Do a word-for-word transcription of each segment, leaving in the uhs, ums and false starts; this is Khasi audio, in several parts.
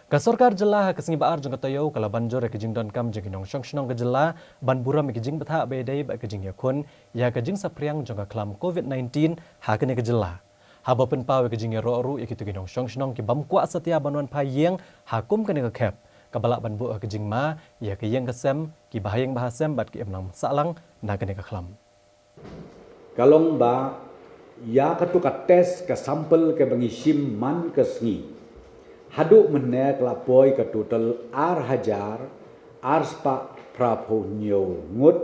Ka sorkar jylla ha ka sngi ba ar jong ka taïew ka la ban jur ïa ka jingdonkam jong ki nongshong shnong ka jylla ban burom ïa ka jingbthah ba ïadei bad ka jingïakhun ïa ka jingsaphriang jong ka khlam covid nineteen ha kane ka jylla. Haba pynpaw ïa ka jingïaroh ruh ïa kito ki nongshong shnong ki bym kwah satia ban wan phai ïing ha kum kane ka khep, kaba lah ban buh ha ka jingma ïa ka ïing ka sem, ki bahaïing bahasem bad ki imlang sahlang na kane ka khlam. Ka long ba ïa kato ka test ka sample kaba ngi shim man ka sngi, haduh mynne ka la poi ka total ar hajar ar spah phra phew hynñiew ngut.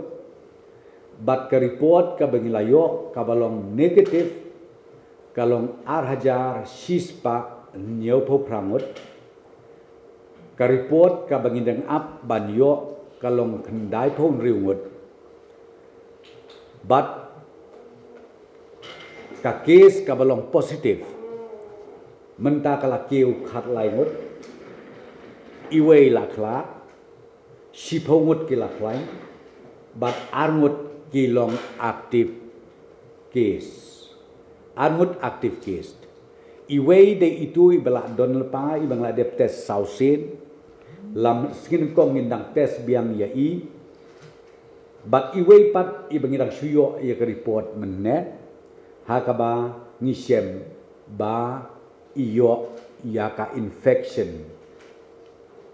Bad ka report kaba ngi la ïoh kaba long negative ka long ar hajar shi spah hynñiew phew phra ngut. Ka report kaba ngi dang ap ban ïoh ka long khyndai phew hynriew ngut. Bad ka case kaba long positive mynta ka la kiew khatlai ngut. Iwei la khlad, shiphew ngut ki la khlaiñ, bad ar ngut ki long active case. Ar ngut active case. Iwei dei itu iba la don lypa iba nga la dep test saw sien. La sngi nyngkong ngin dang test biang ïa i. Bad iwei pat iba ngi dang shu ïoh ïa ka report mynne, ha kaba ngi shem ba i ïoh ïa ka infection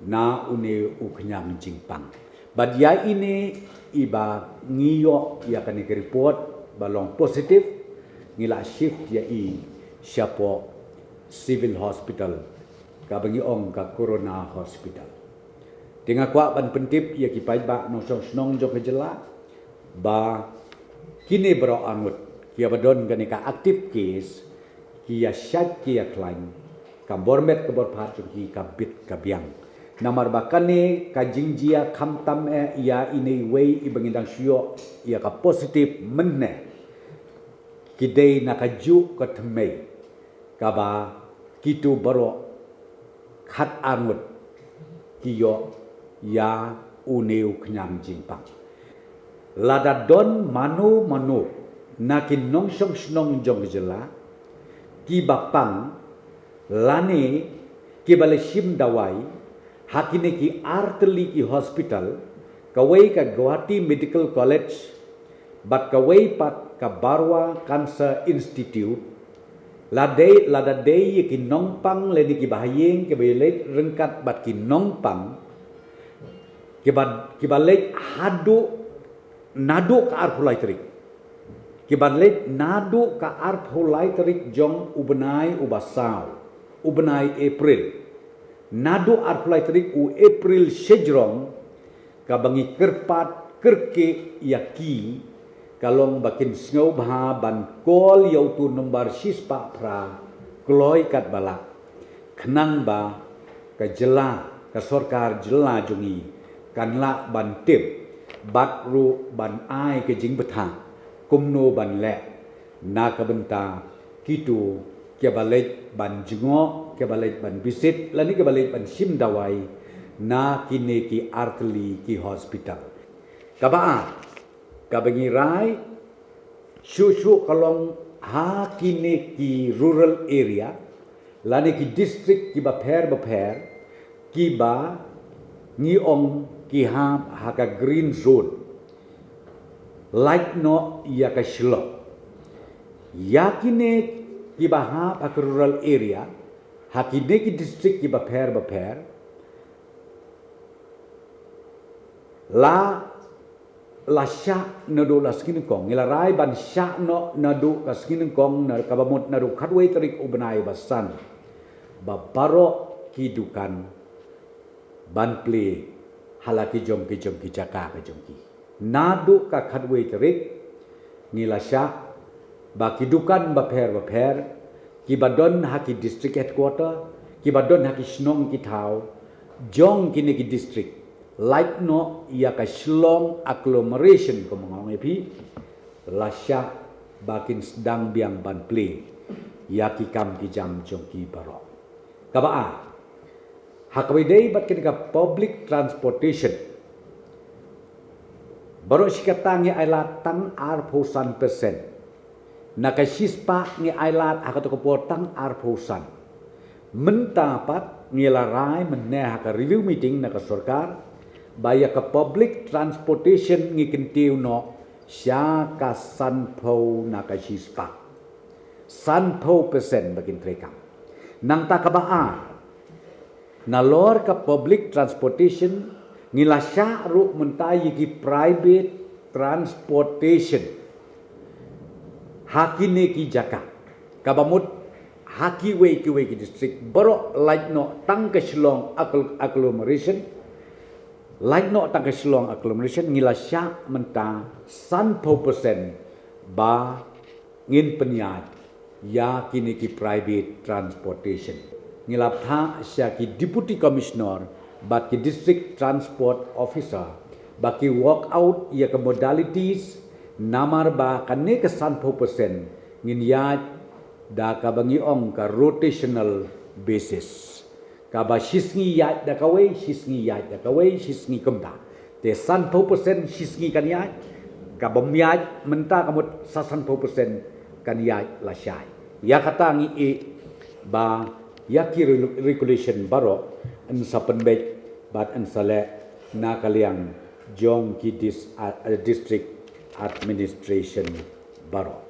na une u khñiang jingpang. Bad ïa ine iba ngi ïoh ïa kane ka report ba long positive, ngi la shift ïa i shapoh Civil Hospital, kaba ngi ong ka Corona Hospital. Te nga kwah ban pyntip ïa ki paidbah nongshong shnong jong ka jylla ba kine baroh arngut kiba don kane ka active case, ki ïa shait ki ïa khlaiñ, ka bor met ka bor phad jong ki ka bit ka biang. Namar ba kane ka jingjia khamtam eh ïa ine iwei iba ngi dang shu ïoh ïa ka positive mynne, ki dei na kajuh ka thymmei kaba kito baroh khat arngut ki ïoh ïa une u khñiang jingpang. Lada don mano mano na ki nongshong shnong jong ka jylla kiba pang lane kiba la shim dawai ha kine ki artylli ki hospital, kawei ka Guwahati Medical College bad kawei pat ka Barwa Cancer Institute, lada dei ïa ki nongpang lane kiba ha ïing kiba ïaleit ryngkat bad ki nongpang kiba leit haduh naduh ka arphew lai tarik, kiba leit naduh ka arphew lai tarik jong u bnai uba saw, u bnai April, naduh arphew lai tarik u April shajrong, kaba ngi kyrpad kyrkieh ïa ki ka long ba kin sngewbha ban call ïa uto u nombar shispah phra kloi katba lah, khnang ba ka jylla, ka sorkar jylla jong ngi kan lah ban tip bad ruh ban ai ka jingbthah kumno ban leh na ka bynta kito kiba leit ban jngoh, kiba leit ban visit lane kiba leit ban shim dawai na kine ki artylli ki hospital. Kaba ar, kaba ngi rai shuh shuh ka long ha kine ki rural area lane ki district kiba pher bapher kiba ngi ong ki hap ha ka green zone, lait noh ïa ka shlok. Ïa kine kiba hap ha ka rural area ha kine ki district kiba pher bapher, la la shah naduh la sngi nyngkong, ngi la rai ban shah noh naduh ka sngi nyngkong na kaba mut naduh khatwei tarik u bnai ba san, ba baroh ki dukan ban plie ha la ki jong ki jong ki jaka ka jong ki. Naduh ka khatwei tarik ngi la shah ba ki dukan bapher bapher kiba don ha ki district headquarter, kiba don ha ki shnong ki thaw jong kine ki district, lait noh ïa ka Shillong agglomeration kumba nga ong ïa phi, la shah ba kin sdang biang ban plie ïa ki kam ki jam jong ki baroh. Kaba ar, ha kaba ïadei bad kane ka public transportation, baroh shi katta ngi ailad tang arphew san percent. Na ka shispah ngi ailad ha kato ka por tang arphew san. Mynta pat ngi la rai mynne ha ka review meeting na ka sorkar ba ïa ka public transportation ngi kyntiew noh sha ka sanphew na ka shispah. Sanphew percent ba kin treikam. Nangta kaba ar, nalor ka public transportation ngi la shah ruh mynta ïa ki private transportation ha kine ki jaka. Kaba mut ha kiwei kiwei ki district baroh, lait noh tang ka Shillong aggl-, agglomeration, lait noh tang ka Shillong agglomeration ngi la shah mynta sanphew percent ba ngin pynïaid ïa kine ki private transportation. Ngi la bthah sha ki Deputy Commissioner bad ki District Transport Officer ba ki work out ïa ka modalities, namar ba kane ka sanphew percent ngin ïaid da kaba ngi ong ka rotational basis. Kaba shisngi ïaid da kawei, shisngi ïaid da kawei, shisngi kumta. Te sanphew percent shisngi kan ïaid, kaba ym ïaid mynta ka mut sa sanphew percent kan ïaid lashai. Ïa kata ngi ïohi ba ïa ki re-, regulation baroh yn sa pynbeit bad yn sa leh na ka liang jong ki dis-, a, a, district administration baroh.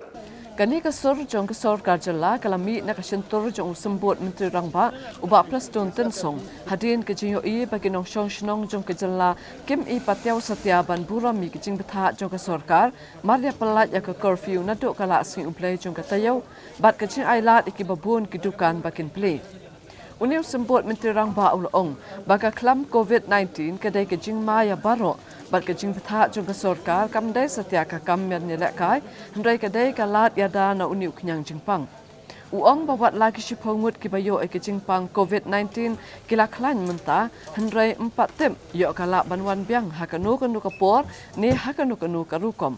Kane ka sur jong ka sorkar jylla ka la mih na ka shyntur jong u Symbud Myntri Rangbah, u Bah Prestone Tynsong, hadien ka jingïohi ba ki nongshong shnong jong ka jylla kim i patiaw satia ban burom ïa ka jingbthah jong ka sorkar, mar ïa pyllait ïa ka curfew naduh ka la sngi U Blei jong ka taïew, bad ka jingailad ïa kiba bun ki dukan ba kin plie. Une u Symbud Myntri Rangbah u la ong ba ka khlam covid nineteen ka dei ka jingma ïa baroh, bad ka jingbthah jong ka sorkar kam dei satia ka kam ban ïalehkai, hynrei ka dei ka lad ïada na une u khñiang jingpang. U ong ba wat la ki shiphew ngut kiba ïoh ïa ka jingpang covid nineteen ki la khlaiñ mynta, hynrei ym pat tip ïoh ka lah ban wan biang ha kano kano ka por ne ha kano kano ka rukom.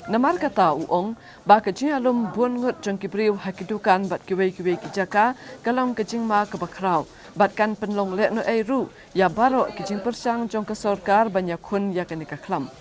Namar kata u ong ba ka jingïalum bun ngut jong ki briew ha ki dukan bad kiwei kiwei ki jaka ka long ka jingma kaba khraw, bad kan pynlong lehnohei ruh ïa baroh ki jingpyrshang jong ka sorkar ban ïakhun ïa kane ka khlam.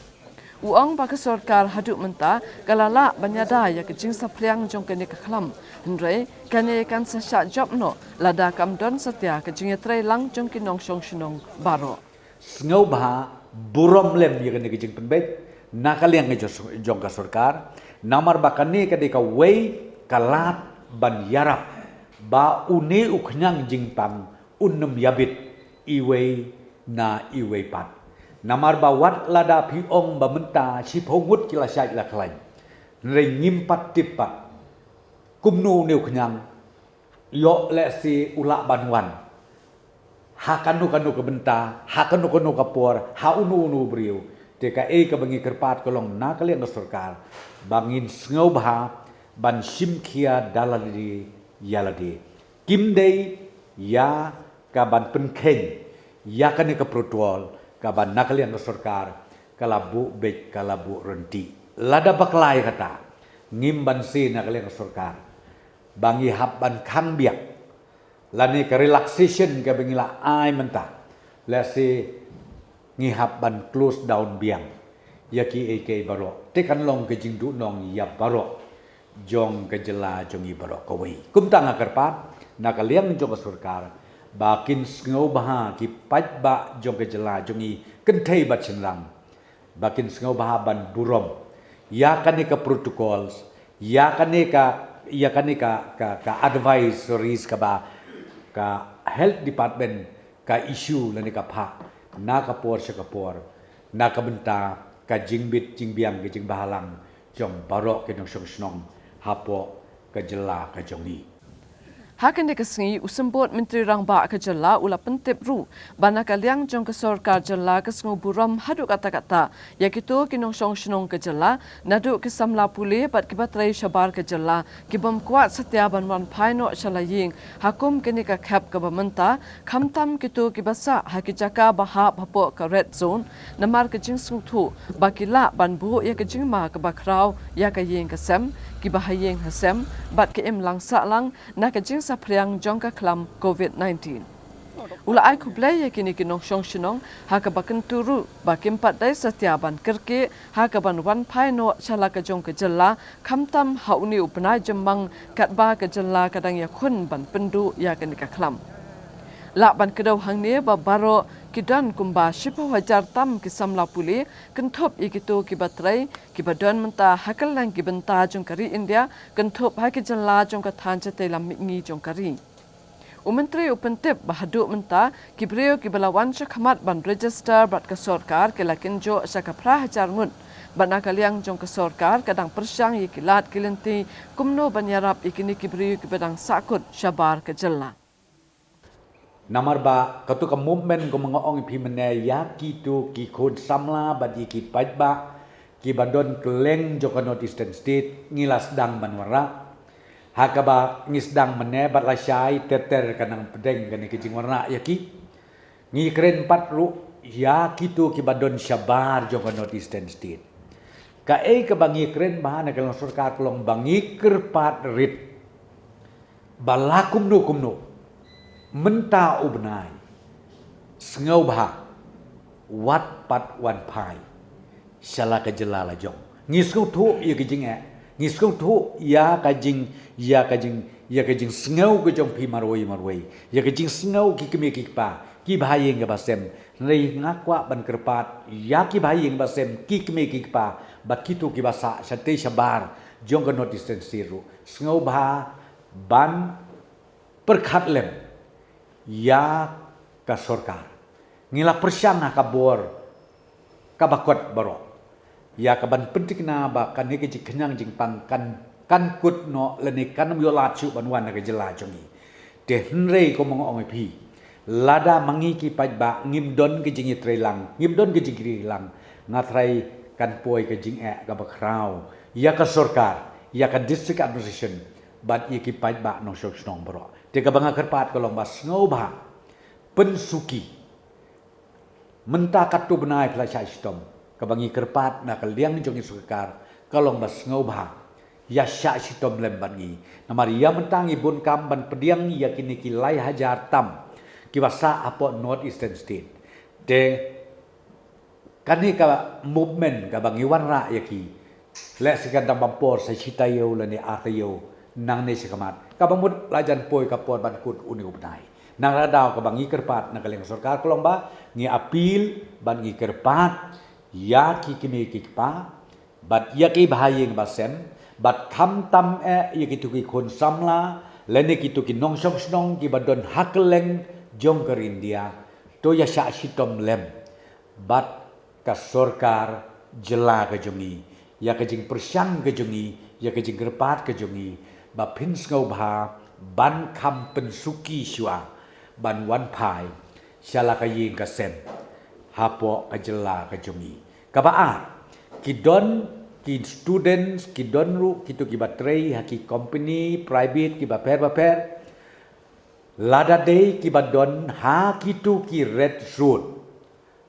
U ong ba ka sorkar haduh mynta ka la lah ban ïada ïa ka jingsaphriang jong kane ka khlam, hynrei kane kan sa shah jop noh lada kam don satia ka jingïatreilang jong ki nongshong shnong baroh. Sngewbha burom lem ïa kane ka jingpynbeit na ka liang ka jong, jong ka sorkar, namar ba kane ka dei kawei ka lad ban ïarap ba une u khñiang jingpang un ym ïabit iwei na iwei pat. Namar ba wat lada phi ong ba mynta shiphew ngut ki la shait la khlaiñ, hynrei ngim pat tip pat kumno une u khñiang ïoh lehse u lah ban wan ha kano kano ka bynta, ha kano kano ka por, ha uno uno u briew. Te kaei kaba ngi kyrpad ka long na ka liang ka sorkar ba ngin sngewbha ban shim khia da lade ïa lade. Kim dei ïa ka ban pynkheiñ ïa kane ka protocol kaba na ka liang ka sorkar ka la buh beit, ka la buh ryntih. Lada bakla ïa kata, ngim banse na ka liang ka sorkar ba ngi hap ban khang biang lane ka relaxation kaba ngi la ai mynta, lehse ngi hap ban close down biang ïa kiei kiei baroh. Te kan long ka jingduhnong ïa baroh jong ka jylla jong ngi baroh kawei. Kumta nga kyrpad na ka liang jong ka sorkar ba kin sngewbha ki paidbah jong ka jylla jong ngi kynthei bad shynrang ba kin sngewbha ban burom ïa kane ka protocols, ïa kane ka, ïa kane ka, ka, ka advisories kaba ka health department ka issue lane ka phah na ka por sha ka por na ka bynta ka jingbit jingbiang, ka jingbhalang jong baroh ki nongshong shnong hapoh ka jylla ka jong ngi. Ha kane ka sngi u Symbud Myntri Rangbah ka jylla u la pyntip ruh ba na ka liang jong ka sorkar jylla ka sngew burom haduh katta katta ïa kito ki nongshong shnong ka jylla, naduh ki samla pule bad kiba trei shabar ka jylla, ki bym kwah satia ban wan phai noh sha la ïing ha kum kane ka khep kaba mynta, khamtam kito kiba sah ha ki jaka ba hap hapoh ka red zone, namar ka jingsngewthuh ba ki lah ban buh ïa ka jingma kaba khraw ïa ka ïing ka sem, kiba ha ïing ha sem bad ka imlang sahlang na ka jingsaphriang jong ka khlam covid nineteen. U la ai khublei ïa kine ki nongshong shnong ha kaba kyntu ruh ba kim pat dei satia ban kyrkieh ha kaban wan phai noh sha la ka jong ka jylla, khamtam ha une u bnai jymmang katba ka jylla ka dang ïakhun ban pynduh ïa kane ka khlam. Lah ban kdew hangne ba baroh ki don kumba shiphew hajar tam ki samla pule kynthup ïa kito kiba trei kiba don mynta ha kylleng ki bynta jong ka ri India, kynthup ha ki jylla jong ka thaiñ shatei lam mihngi jong ka ri. U Myntri u pyntip ba haduh mynta ki briew kiba la wan sha khmat ban register bad ka sorkar ki la kynjoh sha ka phra hajar ngut. Bad na ka liang jong ka sorkar ka dang pyrshang ïa ki lad ki lynti kumno ban ïarap ïa kine ki briew kiba dang sahkut shabar ka jylla. Namar ba katu ka movement kumba nga ong ïa phi mynne ïa kito ki khun samla bad ïa ki paidbah kiba don kylleng jong ka North Eastern State ngi la sdang ban wanrah. Ha kaba ngi sdang mynne bad lashai ter ter ka nang pdeng kane ka jingwanrah ïa ki. Ngi kren pat ruh ïa kito kiba don shabar jong ka North Eastern State. Kaei kaba ngi kren bha na ka liang sorkar ka long ba ngi kyrpad rit ba la kumno kumno mynta u bnai, sngewbha wat pat wan phai sha la ka jylla la jong. Ngi sngewthuh ïa ka jingeh, ngi sngewthuh ïa ka jing, ïa ka jing, ïa ka jingsngew ka jong phi marwei marwei, ïa ka jingsngew ki kmie ki kpa, ki bahaïing ki basem. Hynrei nga kwah ban kyrpad ïa ki bahaïing ki basem, ki kmie ki kpa bad kito kiba sah shatei shabar jong ka North Eastern State ruh, sngewbha ban pyrkhat lem ïa ka sorkar. Ngi la pyrshang ha ka bor kaba kot baroh ïa kaban pynthikna ba kane ka jingkhñiang jingpang kan, kan kut noh lane kan ym ïoh lad shuh ban wan na ka jylla jong ngi. Te hynrei kumba nga ong ïa phi, lada ma ngi ki paidbah ngim don ka jingïatreilang, ngim don ka jingïatreilang, nga tharai kan poi ka jingeh kaba khraw ïa ka sorkar, ïa ka district administration bad ïa ki paidbah nongshong shnong baroh. Te kaba nga kyrpad ka long ba sngewbha pynsuki. Mynta katto bnai phi la shah shitom, kaba ngi kyrpad na ka liang jong ki sorkar ka long ba sngewbha ïa shah shitom lem bad ngi. Namar ïa mynta ngi bun kam ban pdiang ïa kine ki lai hajar tam kiba sah hapoh North Eastern State. Te kane ka movement kaba ngi wanrah ïa ki, lehse kan dang bam por sa shi taïew lane ar taïew nangne shakhmat. Kaba mut la jan poi ka por ban kut une u bnai. Nangta daw kaba ngi kyrpad na ka liang sorkar ka long ba ngi appeal bad ngi kyrpad ïa ki kmie ki kpa bad ïa ki bahaïing basem bad khamtam eh ïa kito ki khun samla lane kito ki nongshong shnong kiba don ha kylleng jong ka ri India, to ïa shah shitom lem bad ka sorkar jylla ka jong ngi, ïa ka jingpyrshang ka jong ngi, ïa ka jingkyrpad ka jong ngi, ba phin sngewbha ban kham pynsuki shuwa ban wan phai sha la ka ïing ka sem hapoh ka jylla ka jong ngi. Kaba ar, ki don ki students, ki don ruh kito kiba trei ha ki company private kiba pher ba pher, lada dei kiba don ha kito ki red zone,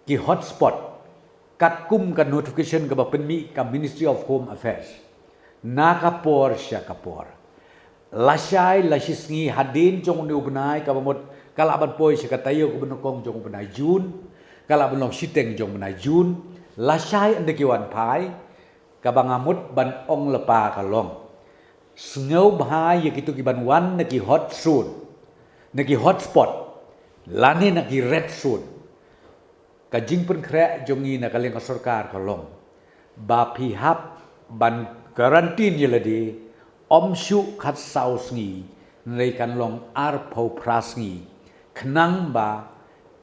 ki hotspot, katkum ka notification kaba pynmih ka Ministry of Home Affairs na ka por sha ka por. Lashai la shi sngi hadien jong une u bnai, kaba mut ka lah ban poi sha ka taïew kaba nyngkong jong u bnai June, ka lah ban long shiteng jong u bnai June. Lashai ynda ki wan phai, kaba nga mut ban ong lypa ka long, sngewbha ïa kito kiban wan na ki hot zone, na ki hotspot lane na ki red zone. Ka jingpynkhreh jong ngi na ka liang ka sorkar ka long ba phi hap ban quarantine ïa lade ym shuh khatsaw sngi, hynrei kan long arphew phra sngi, khnang ba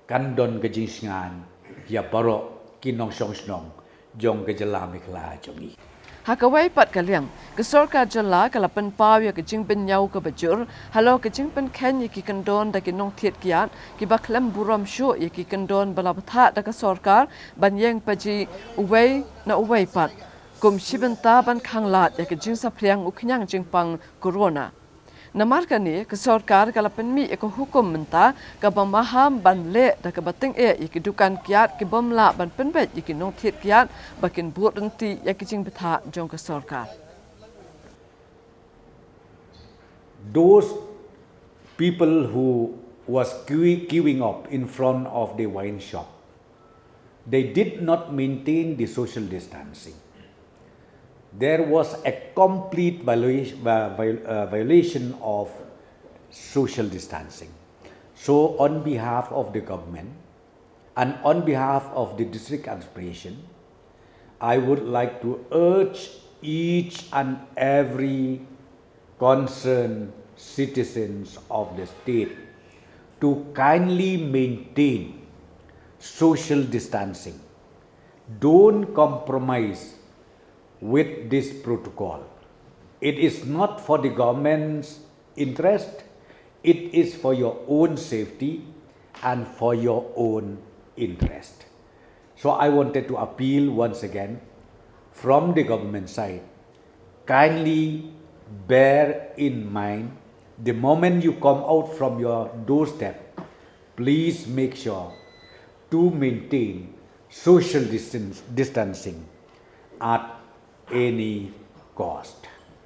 kan don ka jingshngaiñ ïa baroh ki nongshong shnong jong ka jylla Meghalaya jong ngi. Ha kawei pat ka liang, ka sorkar jylla ka la pynpaw ïa ka jingbynñiaw kaba jur halor ka jingpynkheiñ ïa ki kyndon da ki nongthied kiad kiba khlem burom shuh ïa ki kyndon ba la bthah da ka sorkar ban ïeng paji uwei na uwei pat, kum shi bynta ban khanglad ïa ka jingsaphriang u khñiang jingpang Corona. Namar kane, ka sorkar ka la pynmih ïa ka hukum mynta kaba maham ban leh da kaba tyngeh ïa ki dukan kiad ki bym lah ban pynbeit ïa ki nongthied kiad ba kin bud ryntih ïa ki jingbthah jong ka sorkar. Those people who was queue- queuing up in front of the wine shop. They did not maintain the social distancing. There was a complete violation, uh, viol- uh, violation of social distancing. So, on behalf of the government and on behalf of the district administration, I would like to urge each and every concerned citizens of the state to kindly maintain social distancing. Don't compromise with this protocol. It is not for the government's interest, it is for your own safety and for your own interest. So I wanted to appeal once again from the government side, kindly bear in mind, the moment you come out from your doorstep, please make sure to maintain social distance, distancing at any cost.